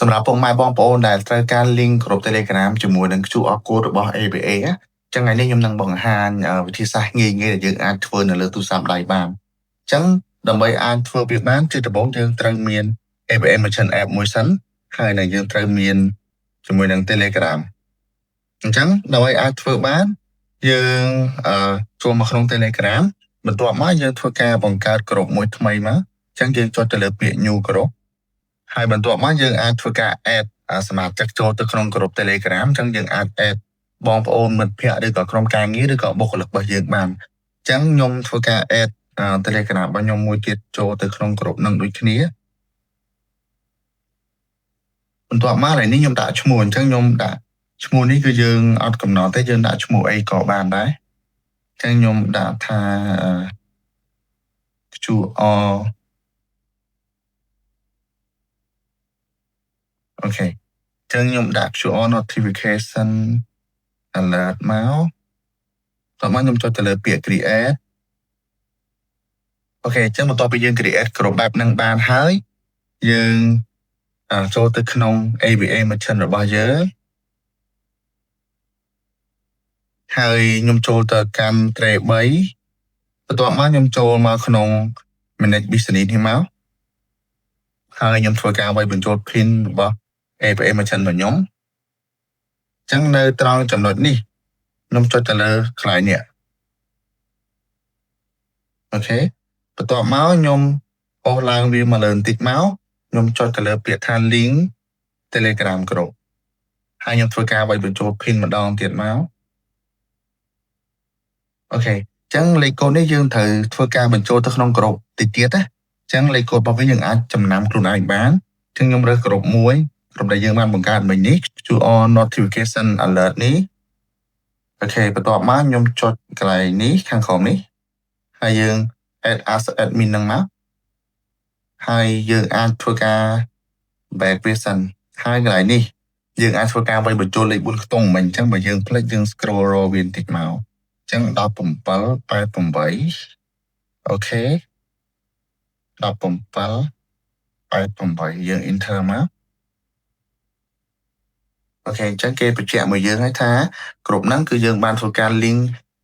សម្រាប់ពុកម៉ែបងប្អូនដែលត្រូវការ link ក្រុម Telegram ជាមួយនឹង QR code របស់ ABA ណាចឹងថ្ងៃនេះខ្ញុំនឹងបង្ហាញវិធីសាស្ត្រងាយៗដែលយើងអាចធ្វើនៅលើទូរស័ព្ទដៃបានអញ្ចឹងដើម្បីអាចធ្វើវាបានជាដំបូងយើងត្រូវមាន ABA Merchant App មួយសិនហើយនឹងយើងត្រូវមានជាមួយនឹង Telegram អញ្ចឹងដើម្បីអាចធ្វើបានយើងចូលមកក្នុង Telegram បន្ទាប់មកយើងធ្វើការបង្កើតក្រុមមួយថ្មីមកអញ្ចឹងយើងចុចទៅលើពាក្យ New Group ហើយបន្ទាប់មកយើងអាចធ្វើការ add សមាជិកចូលទៅក្នុងក្រុម Telegram អញ្ចឹងយើងអាច add បងប្អូនមិត្តភ័ក្តិឬក៏ក្រុមការងារឬក៏បុគ្គលិករបស់យើងបានអញ្ចឹងខ្ញុំធ្វើការ add Telegram របស់ខ្ញុំមួយទៀតចូលទៅក្នុងក្រុមនឹងដូចគ្នាបន្ទាប់មកឥឡូវនេះខ្ញុំដាក់ឈ្មោះអញ្ចឹងខ្ញុំដាក់ឈ្មោះនេះគឺយើងអត់កំណត់ទេយើងដាក់ឈ្មោះអីក៏បានដែរអញ្ចឹងខ្ញុំដាក់ថា QR OK អញ្ចឹងខ្ញុំដាក់ QR notification alert មកតោះមកខ្ញុំចុចទៅលើពាក្យ create OK អញ្ចឹងបន្ទាប់ពីយើង create ក្រុមបែបហ្នឹងបានហើយយើងចូលទៅក្នុង ABA Merchant របស់យើងហើយខ្ញុំចូលទៅកាន់ tray 3បន្ទាប់មកខ្ញុំចូលមកក្នុង manage business នេះមកហើយខ្ញុំធ្វើការវាយបញ្ចូល PIN របស់ ABA Merchant របស់ខ្ញុំអញ្ចឹងនៅត្រង់ចំណុចនេះខ្ញុំចុចទៅលើកន្លែងនេះOK បន្ទាប់មកខ្ញុំអូសឡើងវាមកលើបន្តិចមកខ្ញុំចុចទៅលើពាក្យថា link Telegram group ហើយខ្ញុំធ្វើការវាយបញ្ចូល PIN ម្ដងទៀតមក OK អញ្ចឹងលេខកូដនេះយើងត្រូវធ្វើការបញ្ចូលទៅក្នុងក្រុមតិចទៀតណាអញ្ចឹងលេខកូដរបស់វាយើងអាចចំណាំខ្លួនឯងបានអញ្ចឹងខ្ញុំរើសក្រុមមួយក្រុមដែលយើងបានបង្កើតមិញនេះ QR notification alert នេះOK បន្ទាប់មកខ្ញុំចុចកន្លែងនេះខាងក្រោមនេះហើយយើង add as admin ហ្នឹងមកហើយយើងអាចធ្វើការ back វាសិនហើយកន្លែងនេះយើងអាចធ្វើការវាយបញ្ចូលលេខ4ខ្ទង់មិញអញ្ចឹងបើយើងភ្លេចយើង scroll រកវាបន្តិចមកអញ្ចឹង17 88 OK 17 88យើង enter មក OK អញ្ចឹងគេបញ្ជាក់មកយើងហើយថាគ្រប់ហ្នឹងគឺយើងបានធ្វើការ link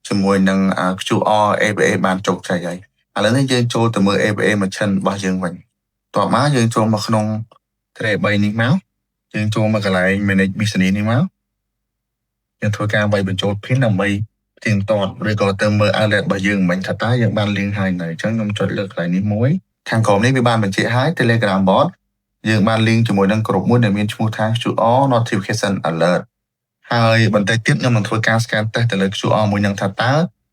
ជាមួយនឹង QR ABA បានជោគជ័យហើយឥឡូវនេះយើងចូលទៅមើល ABA Merchant របស់យើងវិញតោះមកយើងចូលមកក្នុង tray 3នេះមកយើងចូលមកកន្លែង manage business នេះមកយើងធ្វើការវាយបញ្ចូល PIN ដើម្បីផ្ទៀងផ្ទាត់ឬក៏ទៅមើល alert របស់យើងមិញថាតើយើងបាន link ហើយនៅអញ្ចឹងខ្ញុំចុចលើកន្លែងនេះមួយខាងក្រោមនេះវាបានបញ្ជាក់ហើយ Telegram bot យើងបាន link ជាមួយនឹងក្រុមមួយដែលមានឈ្មោះថា QR notification alert ហើយបន្តិចទៀតខ្ញុំនឹងធ្វើការ scan test ទៅលើ QR មួយនឹងថាតើ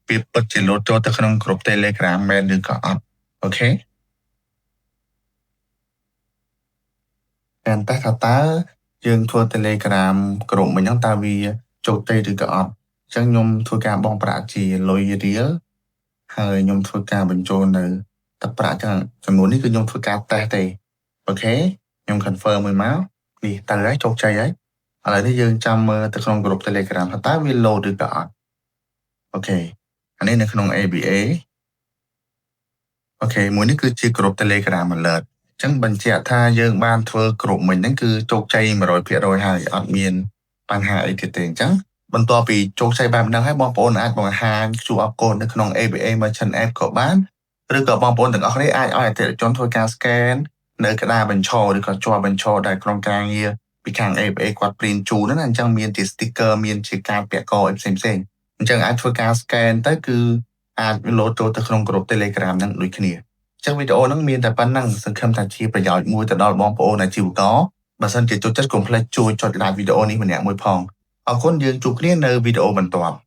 វាពិតជាលោតចូលទៅក្នុងក្រុម Telegram មែនឬក៏អត់OK scan test ថាតើយើងធ្វើ Telegram ក្រុមមួយហ្នឹងតើវាជោគជ័យឬក៏អត់អញ្ចឹងខ្ញុំធ្វើការបង់ប្រាក់ជាលុយរៀលហើយខ្ញុំធ្វើការបញ្ចូលនៅទឹកប្រាក់ចឹងចំនួននេះគឺខ្ញុំធ្វើការតេស្តទេOK ខ្ញុំ confirm មួយមកនេះទៅហើយជោគជ័យហើយឥឡូវនេះយើងចាំមើលទៅក្នុងក្រុម Telegram ថាតើវា load ឬក៏អត់OK អានេះនៅក្នុង ABA OK មួយនេះគឺជាក្រុម Telegram alert អញ្ចឹងបញ្ជាក់ថាយើងបានធ្វើក្រុមមិញហ្នឹងគឺជោគជ័យ100%ហើយអត់មានបញ្ហាអីទៀតទេអញ្ចឹងបន្ទាប់ពីជោគជ័យបែបហ្នឹងហើយបងប្អូនអាចបង្ហាញ QR code នៅក្នុង ABA Merchant App ក៏បានឬក៏បងប្អូនទាំងអស់គ្នាអាចឲ្យអតិថិជនធ្វើការ scan នៅក្តារបញ្ឈរឬក៏ជាប់បញ្ឈរដែលក្រុមការងារពីខាង ABA គាត់ print ជូនហ្នឹងអញ្ចឹងមានជា sticker មានជាការពាក់កអីផ្សេងផ្សេងអញ្ចឹងអាចធ្វើការ scan ទៅគឺអាចលោតចូលទៅក្នុងក្រុម Telegram ហ្នឹងដូចគ្នាអញ្ចឹងវីដេអូហ្នឹងមានតែប៉ុណ្្នឹងសង្ឃឹមថាជាប្រយោជន៍មួយទៅដល់បងប្អូនអាជីវករបើសិនជាចូលចិត្តកុំភ្លេចជួយចុច like វីដេអូនេះម្នាក់មួយផងអរគុណយើងជួបគ្នានៅវីដេអូបន្ទាប់។